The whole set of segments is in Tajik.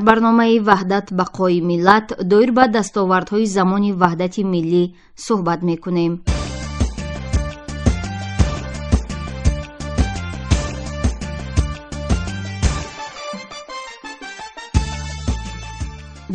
Дар барномаи «Ваҳдат бақои миллат» доир ба дастовардҳои замони ваҳдати миллӣ суҳбат мекунем.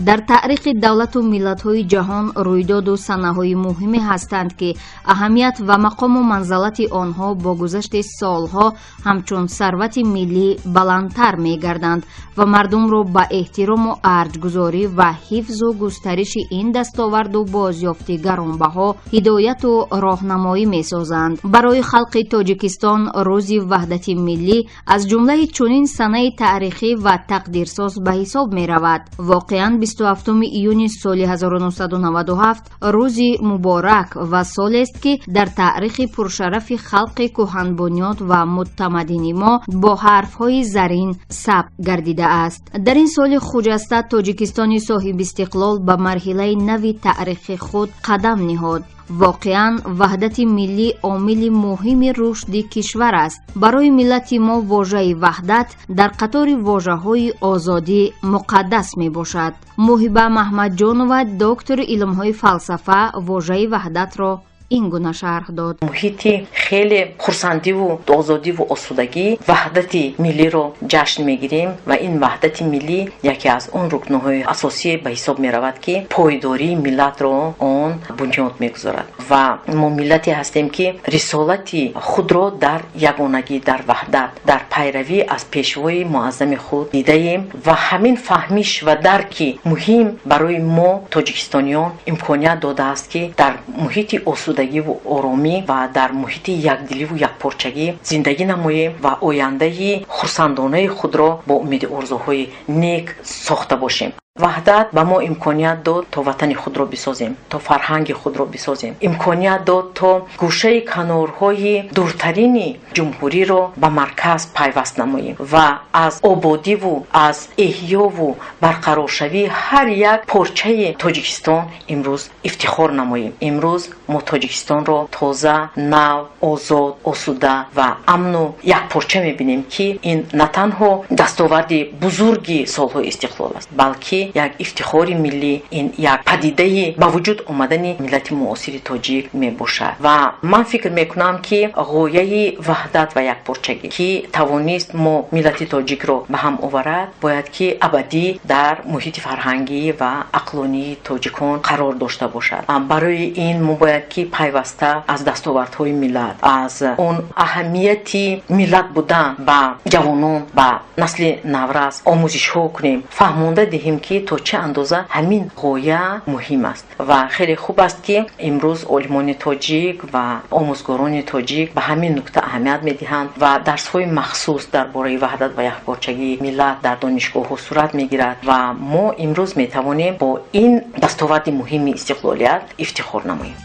Дар таърихи давлату миллатҳои ҷаҳон рӯйдоду санаҳои муҳиме ҳастанд, ки аҳамият ва мақому манзалати онҳо бо гузашти солҳо ҳамчун сарвати миллӣ баландтар мегарданд ва мардумро ба эҳтирому арҷгузорӣ ва ҳифзу густариши ин дастоварду бозёфти гаронбаҳо ҳидояту роҳнамоӣ месозанд. Барои халқи Тоҷикистон рӯзи ваҳдати миллӣ аз ҷумлаи чунин санаи таърихӣ ва тақдирсоз ба ҳисоб меравад. Воқеан, 27 июни соли 1997 рӯзи муборак ва солест, ки дар таърихи пуршарафи халқи кӯҳанбунёд ва мутамаддини мо бо ҳарфҳои зарин сабт гардидааст. Дар ин соли хуҷаста Тоҷикистони соҳибистиқлол ба марҳилаи нави таърихи худ қадам ниҳод. Воқеан, ваҳдати миллӣ омили муҳими рушди кишвар аст. Барои миллати мо вожаи ваҳдат дар қатори вожаҳои озодӣ муқаддас мебошад. Муҳиба Маҳмадҷонова, доктори илмҳои фалсафа, вожаи ваҳдатро ин гуна шарҳ дод. Муҳити хеле хурсандиву озодиву осудагӣ ваҳдати миллиро ҷашн мегирем ва ин ваҳдати миллӣ яке аз он рукнҳои асосие ба ҳисоб меравад, ки пойдории миллатро он бунёд мегузорад. Ва мо миллате ҳастем, ки рисолати худро дар ягонагӣ, дар ваҳдат, дар пайравӣ аз пешвои муаззами худ дидаем ва ҳамин фаҳмиш ва дарки муҳим барои мо тоҷикистониён имконият додааст, ки дар муҳити осудагиву оромӣ ва дар муҳити якдиливу якпорчагӣ зиндагӣ намоем ва ояндаи хурсандонаи худро бо умеди орзуҳои нек сохта бошем. Ваҳдат ба мо имконият дод, то ватани худро бисозем, то фарҳанги худро бисозем, имконият дод, то гӯшаи канорҳои дуртарини ҷумҳуриро ба марказ пайваст намоем ва аз ободиву аз эҳёву барқароршавии ҳар як порчаи Тоҷикистон имрӯз ифтихор намоем. Имрӯз мо Тоҷикистонро тоза, нав, озод, осуда ва амну якпорча мебинем, ки ин на танҳо дастоварди бузурги солҳои истиқлол аст, балки як ифтихори миллӣ, ин як падидаи ба вуҷуд омадани миллати муосири тоҷик мебошад. Ва ман фикр мекунам, ки ғояи ваҳдат ва якпорчагӣ, ки тавонист мо миллати тоҷикро ба ҳам оварад, бояд ки абадӣ дар муҳити фарҳангӣ ва ақлонии тоҷикон қарор дошта бошад. Барои ин мо бояд ки пайваста аз дастовардҳои миллат, аз он аҳамияти миллат будан ба ҷавонон, ба насли наврас омӯзишҳо кунем, фаҳмонда диҳем, ки то чӣ андоза ҳамин ғоя муҳим аст. Ва хеле хуб аст, ки имрӯз олимони тоҷик ва омӯзгорони тоҷик ба ҳамин нукта аҳамият медиҳанд ва дарсҳои махсус дар бораи ваҳдат ва якпорчагии миллат дар донишгоҳҳо сурат мегирад ва мо имрӯз метавонем бо ин дастоварди муҳими истиқлолият ифтихор намоем.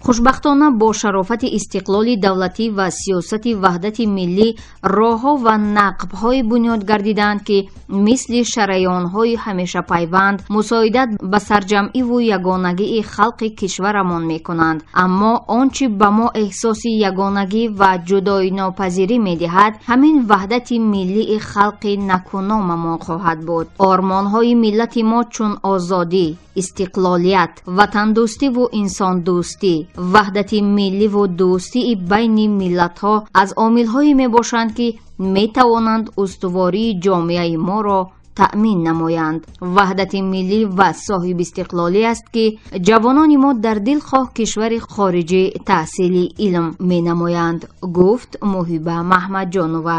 Хушбахтона, бо шарофати истиқлоли давлатӣ ва сиёсати ваҳдати миллӣ роҳҳо ва нақбҳое бунёд гардидаанд, ки мисли шараёнҳои ҳамешапайванд мусоидат ба сарҷамъиву ягонагии халқи кишварамон мекунанд. Аммо он чӣ ба мо эҳсоси ягонагӣ ва ҷудоинопазирӣ медиҳад, ҳамин ваҳдати миллии халқи накуномамон хоҳад буд. Ормонҳои миллати мо чун озодӣ, истиқлолият, ватандӯстиву инсондӯстӣ, ваҳдати милливу дӯстии байни миллатҳо аз омилҳое мебошанд, ки метавонанд устувории ҷомеаи моро таъмин намоянд. Ваҳдати миллӣ ва соҳибистиқлолӣ аст, ки ҷавонони мо дар дилхоҳ кишвари хориҷӣ таҳсили илм менамоянд, гуфт Муҳиба Маҳмадҷонова.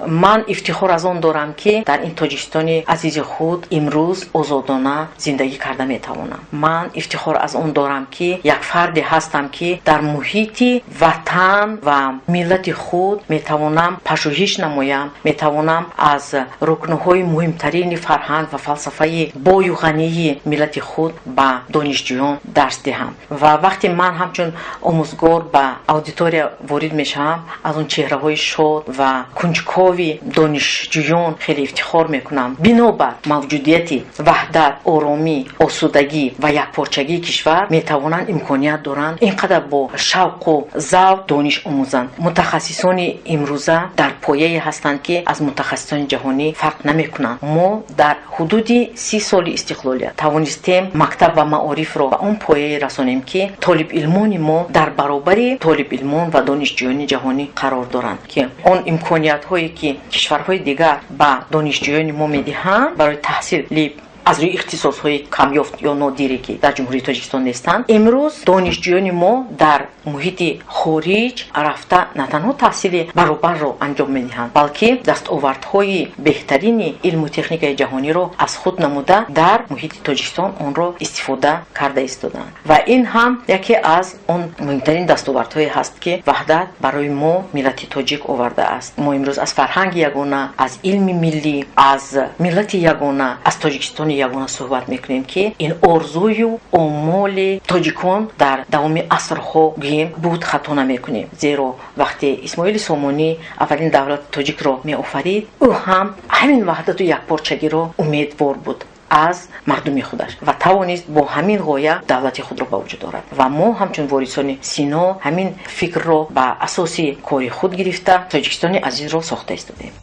Ман ифтихор аз он дорам, ки дар ин Тоҷикистони азизи худ имрӯз озодона зиндагӣ карда метавонам. Ман ифтихор аз он дорам, ки як фарде ҳастам, ки дар муҳити ватан ва миллати худ метавонам пажӯҳиш намоям, метавонам аз рукнҳои муҳимтарини фарҳанг ва фалсафаи бою ғании миллати худ ба донишҷӯён дарс диҳам. Ва вақте ман ҳамчун омӯзгор ба аудитория ворид мешавам, аз он чеҳраҳои шод ва кунҷков Кунҷкови донишҷӯён хеле ифтихор мекунам. Бинобар мавҷудияти ваҳдат, оромӣ, осудагӣ ва якпорчагии кишвар метавонанд, имконият доранд ин қадар бо шавқу завқ дониш омӯзанд. Мутахассисони имрӯза дар пояе ҳастанд, ки аз мутахассисони ҷаҳонӣ фарқ намекунанд. Мо дар ҳудуди 30 соли истиқлолият тавонистем мактаб ва маорифро ба он пояе расонем, ки толибилмони мо дар баробари толибилмон ва донишҷӯёни ҷаҳонӣ қарор доранд, ки он имкониятҳое, ки кишварҳои дигар ба донишҷӯёни мо медиҳанд барои таҳсили аз рӯи ихтисосҳои камёфт ё нодире, ки дар Ҷумҳурии Тоҷикистон нестанд, имрӯз донишҷӯёни мо дар муҳити хориҷ рафта на танҳо таҳсили баробарро анҷом медиҳанд, балки дастовардҳои беҳтарини илму техникаи ҷаҳониро аз худ намуда, дар муҳити Тоҷикистон онро истифода карда истоданд. Ва ин ҳам яке аз он муҳимтарин дастовардҳое ҳаст, ки ваҳдат барои мо, миллати тоҷик, овардааст. Мо имрӯз аз фарҳанги ягона, аз илми миллӣ, аз миллати ягона, аз Тоҷикистони ягона суҳбат мекунем, ки ин орзую омоли тоҷикон дар давоми асрҳо гӯем буд, хато намекунем. Зеро вақте Исмоили Сомонӣ аввалин давлати тоҷикро меофарид, ӯ ҳам ҳамин ваҳдату якпорчагиро умедвор буд аз мардуми худаш ва тавонист бо ҳамин ғоя давлати худро ба вуҷуд орад. Ва мо ҳамчун ворисони Сино ҳамин фикрро ба асоси кори худ гирифта, Тоҷикистони азизро сохта истодем.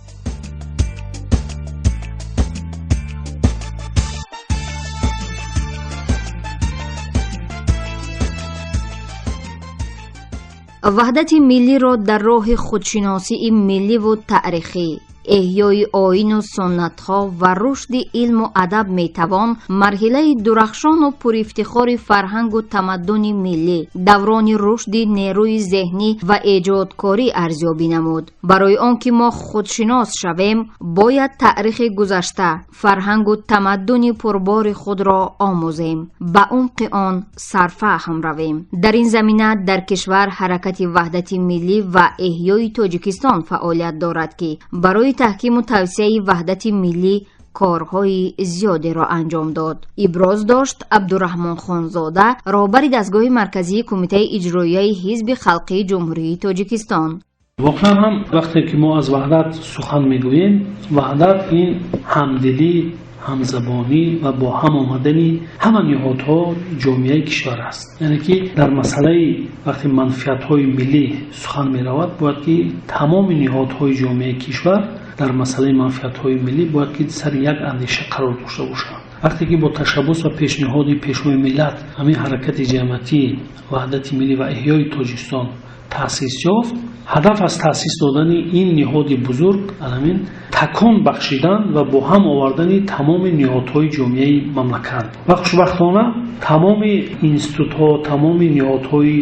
Ваҳдати миллиро дар роҳи худшиносии милливу таърихӣ, эҳёи оину суннатҳо ва рушди илму адаб метавон марҳилаи дурахшону пурифтихори фарҳангу тамаддуни миллӣ, даврони рушди нерӯи зеҳнӣ ва эҷодкорӣ арзёбӣ намуд. Барои он ки мо худшинос шавем, бояд таърихи гузашта, фарҳангу тамаддуни пурбори худро омӯзем, ба умқи он сарфаҳм равем. Дар ин замина дар кишвар ҳаракати ваҳдати миллӣ ва эҳёи Тоҷикистон фаъолият дорад, ки барои таҳкиму тавсияи ваҳдати миллӣ корҳои зиёдеро анҷом дод, иброз дошт Абдураҳмон Хонзода, роҳбари дастгоҳи марказии Кумитаи иҷроияи Ҳизби халқии Ҷумҳурии Тоҷикистон. Воқеан ҳам, вақте ки мо аз ваҳдат сухан мегӯем, ваҳдат ин ҳамдилӣ, ҳамзабонӣ ва бо ҳам омадани ҳама ниҳодҳо ҷомеаи кишвар аст. Яъне ки дар масъалаи вақте манфиатҳои миллӣ сухан меравад, бояд ки тамоми ниҳодҳои ҷомеаи кишвар дар масъалаи манфиатҳои миллӣ бояд ки сари як андеша қарор дошта бошанд. Вақте ки бо ташаббус ва пешниҳоди Пешвои миллат ҳамин ҳаракати ҷамъиятии ваҳдати миллӣ ва эҳёи Тоҷикистон таъсис ёфт, ҳадаф аз таъсис додани ин ниҳоди бузург ҳамин такон бахшидан ва бо ҳам овардани тамоми ниҳодҳои ҷомеаи мамлакат буд. Ва хушбахтона тамоми институтҳо, тамоми ниҳодҳои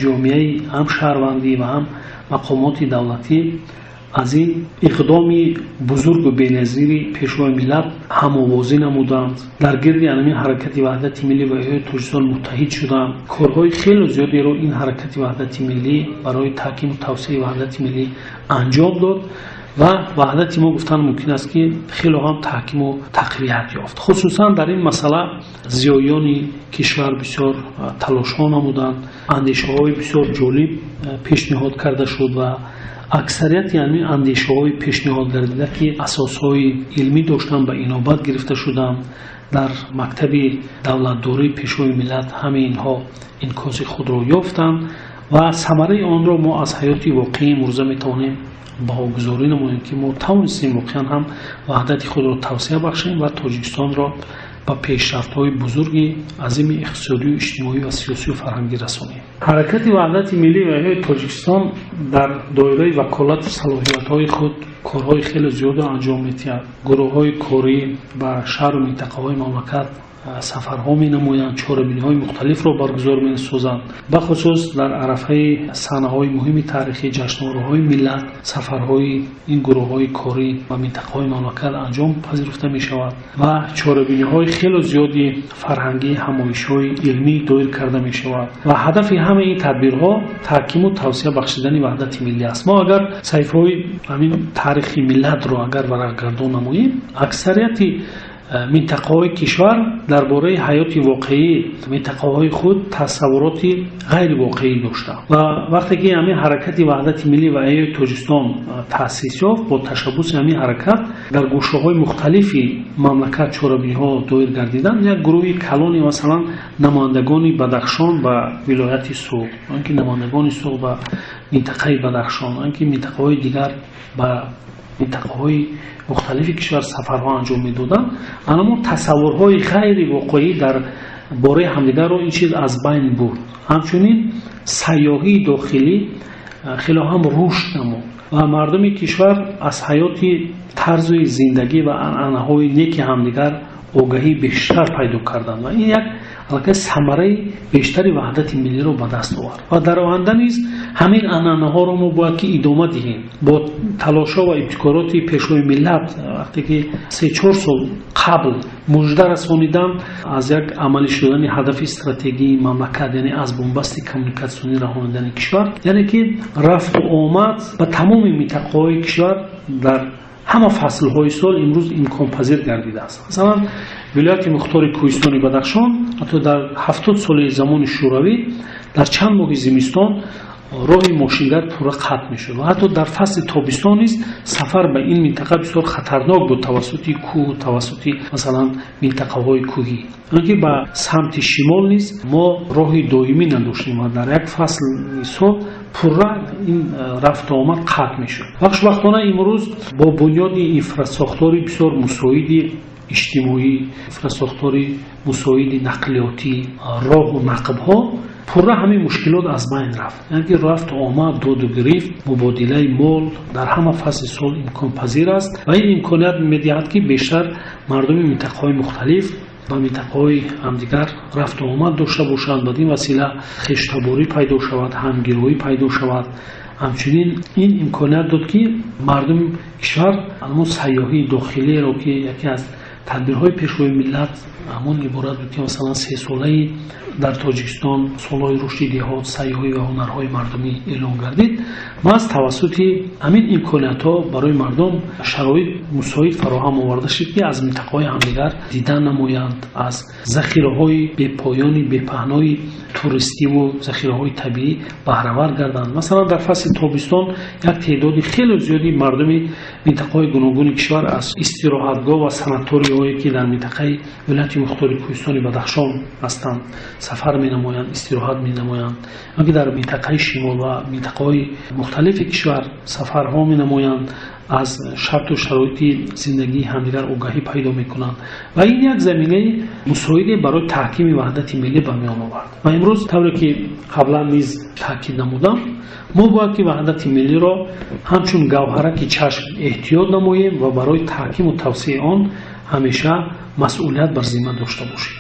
ҷомеаи ҳам шаҳрвандӣ ва ҳам мақомоти давлатӣ аз ин иқдоми бузургу беназири Пешвои миллат ҳамовозӣ намуданд, дар гирди ҳамин ҳаракати ваҳдати миллӣ ва эҳёи Тоҷикистон муттаҳид шуданд. Корҳои хеле зиёдеро ин ҳаракати ваҳдати миллӣ барои таҳкиму тавсияи ваҳдати миллӣ анҷом дод ва ваҳдати мо, гуфтан мумкин аст, ки хеле ҳам таҳкиму тақвият ёфт. Хусусан дар ин масъала зиёиёни кишвар бисёр талошҳо намуданд, андешаҳои бисёр ҷолиб пешниҳод карда шуд ва аксарияти ҳамин андешаҳои пешниҳод гардида, ки асосҳои илмӣ доштанд, ба инобат гирифта шуданд. Дар мактаби давлатдории Пешвои миллат ҳамаи инҳо инъикоси худро ёфтанд ва самараи онро мо аз ҳаёти воқеии имрӯза метавонем баҳогузорӣ намоем, ки мо тавонистем воқеан ҳам ваҳдати худро тавсия бахшем ва Тоҷикистонро ба пешрафтҳои бузурги азими иқтисодию иҷтимоӣ ва сиёсию фарҳангӣ расонем. Ҳаракати ваҳдати миллӣ ва эҳёи Тоҷикистон дар доираи ваколату салоҳиятҳои худ корҳои хеле зиёдро анҷом медиҳад. Гурӯҳҳои корӣ ба шаҳру минтақаҳои мамлакат сафарҳо менамоянд, чорабиниҳои мухталифро баргузор месозанд. Бахусус дар арафаи саҳнаҳои муҳими таърихӣ, ҷашнвораҳои миллат сафарҳои ин гурӯҳҳои корӣ ба минтақаҳои мамлакат анҷом пазируфта мешавад ва чорабиниҳои хеле зиёди фарҳангӣ, ҳамоишҳои илмӣ доир карда мешавад ва ҳадафи ҳамаи ин тадбирҳо таҳкиму тавсия бахшидани ваҳдати миллӣ аст. Мо агар саҳифаҳои ҳамин таърихи миллатро агар варақгардон намоем, аксарияти минтақаҳои кишвар дар бораи ҳаёти воқеии минтақаҳои худ тасаввуроти ғайривоқеӣ доштанд. Ва вақте ки ҳамин ҳаракати ваҳдати миллӣ ва эҳёи Тоҷикистон таъсис ёфт, бо ташаббуси ҳамин ҳаракат дар гӯшаҳои мухталифи мамлакат чорабиниҳо доир гардиданд. Як гурӯҳи калони, масалан, намояндагони Бадахшон ба вилояти Суғд, ё ки намояндагони Суғд ба минтақаи Бадахшон, ё ки минтақаҳои дигар ба минтақаҳои мухталифи кишвар сафарҳо анҷом медоданд. Анамон тасаввурҳои ғайривоқеӣ дар бораи ҳамдигарро ин чиз аз байн бурд. Ҳамчунин сайёҳии дохилӣ хеле ҳам рушд намуд ва мардуми кишвар аз ҳаёти тарзи зиндагӣ ва анъанаҳои неки ҳамдигар огаҳии бештар пайдо карданд ва ин як аллакай самараи бештари ваҳдати миллиро ба даст овард. Ва дар оянда низ ҳамин анъанаҳоро мо бояд ки идома диҳем. Бо талошҳо ва ибтикороти Пешвои миллат, вақте ки 3-4 сол қабл мужда расонидан аз як амалӣ шудани ҳадафи стратегии мамлакат, яъне аз бунбасти коммуникатсионӣ раҳонидани кишвар, яъне ки рафту омад ба тамоми минтақаҳои кишвар дар ҳама фаслҳои сол имрӯз имконпазир гардидааст. Масалан, вилояти мухтори Кӯҳистони Бадахшон ҳатто дар 70 соли замони Шӯравӣ дар чанд моҳи зимистон роҳи мошингард пурра қатъ мешуд ва ҳатто дар фасли тобистон низ сафар ба ин минтақа бисёр хатарнок буд тавассути кӯҳ, тавассути, масалан, минтақаҳои кӯҳӣ. Ки ба самти шимол низ мо роҳи доимӣ надоштем ва дар як фасли сол пурра ин рафту омад қатъ мешуд. Ва хушбахтона имрӯз бо бунёди инфрасохтори бисёр мусоиди иҷтимоӣ, инфрасохтори мусоиди нақлиётӣ, роҳу нақбҳо пурра ҳамин мушкилот аз байн рафт. Яъне ки рафту омад, доду гирифт, мубодилаи мол дар ҳама фасли сол имконпазир аст ва ин имконият медиҳад, ки бештар мардуми минтақаҳои мухталиф ба минтақаҳои ҳамдигар рафту омад дошта бошанд, бад ин васила хештаборӣ пайдо шавад, ҳамгироӣ пайдо шавад. Ҳамчунин ин имконият дод, ки мардуми кишвар ҳамон сайёҳии дохилиро, ки яке аз тадбирҳои Пешвои миллат ҳамон иборат буд, ки масалан сесолаи дар Тоҷикистон солҳои рушди деҳот, сайёҳӣ ва ҳунарҳои мардумӣ эълон гардид, маҳз тавассути ҳамин имкониятҳо барои мардум шароит мусоид фароҳам оварда шуд, ки аз минтақаҳои ҳамдигар дида намоянд, аз захираҳои бепоёни бепаҳнои туристиву захираҳои табиӣ баҳравар гарданд. Масалан, дар фасли тобистон як теъдоди хеле зиёди мардуми минтақаҳои гуногуни кишвар аз истироҳатгоҳ ва санаториҳое, ки дар минтақаи вилояти мухтори Кӯҳистони Бадахшон ҳастанд, сафар менамоянд, истироҳат менамоянд, ки дар минтақаи шимол ва минтақаҳои мухталифи кишвар сафарҳо менамоянд, аз шарту шароити зиндагии ҳамдигар огаҳӣ пайдо мекунанд ва ин як заминаи мусоиде барои таҳкими ваҳдати миллӣ ба миён овард. Ва имрӯз, тавре ки қаблан низ таъкид намудам, мо бояд ки ваҳдати миллиро ҳамчун гавҳараки чашм эҳтиёт намоем ва барои таҳкиму тавсеаи он ҳамеша масъулият бар зимма дошта бошем.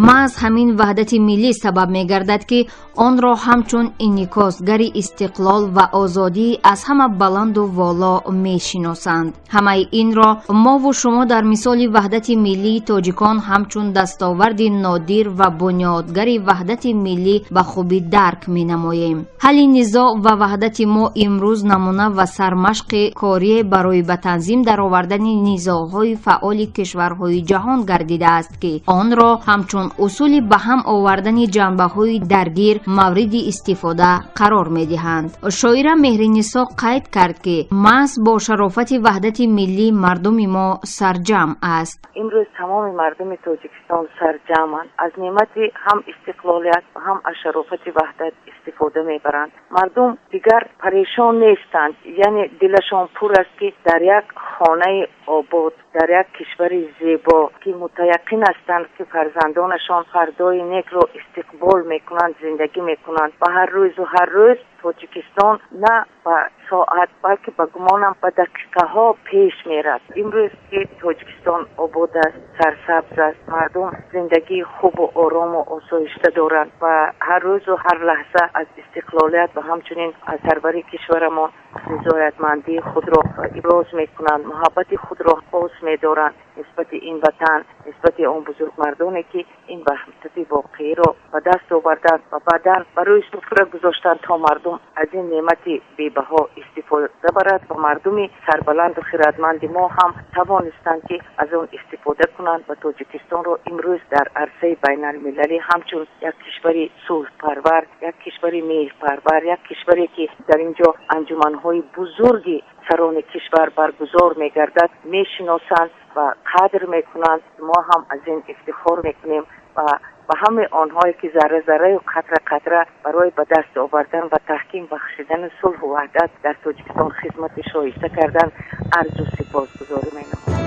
Маҳз ҳамин ваҳдати миллӣ сабаб мегардад, ки онро ҳамчун инъикосгари истиқлол ва озодӣ аз ҳама баланду воло мешиносанд. Ҳамаи инро мову шумо дар мисоли ваҳдати миллии тоҷикон ҳамчун дастоварди нодир ва бунёдгари ваҳдати миллӣ ба хубӣ дарк менамоем. Ҳалли низоъ ва ваҳдати мо имрӯз намуна ва сармашқи корие барои ба танзим даровардани низоъҳои фаъоли кишварҳои ҷаҳон гардидааст, ки онро ҳамчун усули ба ҳам овардани ҷанбаҳои даргир мавриди истифода қарор медиҳанд. Шоира Меҳринисо қайд кард, ки маҳз бо шарофати ваҳдати миллӣ мардуми мо сарҷамъ аст. Имрӯз тамоми мардуми Тоҷикистон сарҷамъанд, аз неъмати ҳам истиқлолият ва ҳам аз шарофати ваҳдат истифода мебаранд. Мардум дигар парешон нестанд, яъне дилашон пур аст, ки дар як хонаи обод, дар як кишвари зебо, ки мутаяққин ҳастанд, ки фарзандонашон фардои некро истиқбол мекунанд, зиндагӣ мекунанд. Ва ҳар рӯзу ҳар рӯз Тоҷикистон на ба соат, балки ба гумонам ба дақиқаҳо пеш мерад. Имрӯз ки Тоҷикистон обод аст, сарсабз аст, мардум зиндагии хубу орому осоишта доранд ва ҳар рӯзу ҳар лаҳза аз истиқлолият ва ҳамчунин аз сарвари кишварамон Ризоятмандии худро иброз мекунанд, муҳаббати худро хос медоранд нисбати ин ватан, нисбати он бузургмардоне, ки ин ваҳдати воқеиро ба даст оварданд ва баъдан барои суфра гузоштанд, то мардум аз ин неъмати бебаҳо истифода барад ва мардуми сарбаланду хирадманди мо ҳам тавонистанд, ки аз он истифода кунанд ва Тоҷикистонро имрӯз дар арсаи байналмилалӣ ҳамчун як кишвари сулҳпарвар, як кишвари меҳрпарвар, як кишваре, ки дар ин ҷо анҷуманҳои бузурги сарони кишвар баргузор мегардад, мешиносанд ва қадр мекунанд. Мо ҳам аз ин ифтихор мекунем ва ба ҳамаи онҳое, ки зарра зарраю қатра қатра барои ба даст овардан ва таҳким бахшидани сулҳу ваҳдат дар Тоҷикистон хизмати шоиста карданд, арзу сипосгузорӣ менамоям.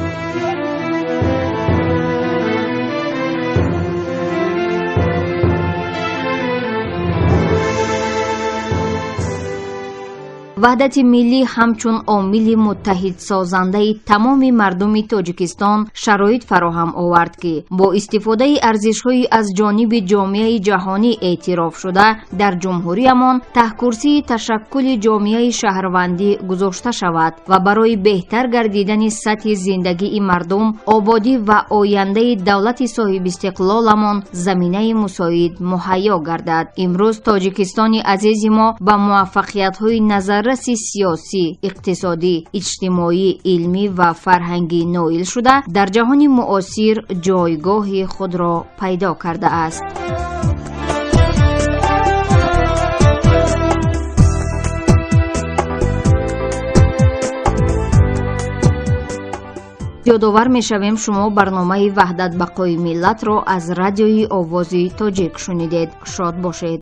Ваҳдати миллӣ ҳамчун омили муттаҳидсозандаи тамоми мардуми Тоҷикистон шароит фароҳам овард, ки бо истифодаи арзишҳои аз ҷониби ҷомеаи ҷаҳонӣ эътирофшуда дар ҷумҳуриямон таҳкурсии ташаккули ҷомеаи шаҳрвандӣ гузошта шавад ва барои беҳтар гардидани сатҳи зиндагии мардум, ободӣ ва ояндаи давлати соҳибистиқлоламон заминаи мусоид муҳайё гардад. Имрӯз Тоҷикистони азизи мо ба муваффақиятҳои назар назарраси сиёсӣ, иқтисодӣ, иҷтимоӣ, илмӣ ва фарҳангӣ ноил шуда, дар ҷаҳони муосир ҷойгоҳи худро пайдо кардааст. Ёдовар мешавем, шумо барномаи «Ваҳдат бақои миллатро» аз радиои Овози Тоҷик шунидед. Шод бошед.